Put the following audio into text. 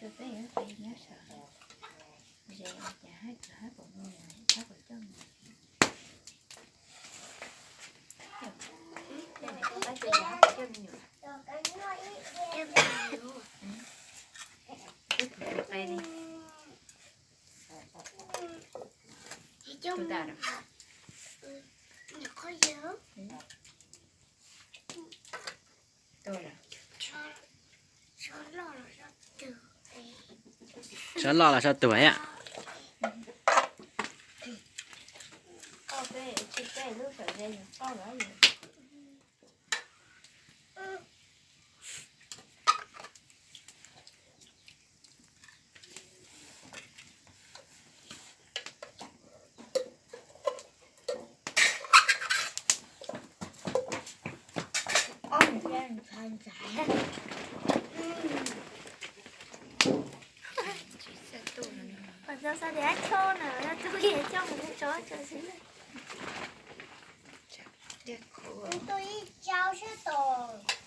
Peb yuav pais nyob saum ze cas hab tsuag hab pom me nyuam, hab pom coj me nyuam. Coj me nyuam. Coj me nyuam. Coj me nyuam. Tus tas lawm. Sab loj los sab tuag yam. Tus ib cau sab tom.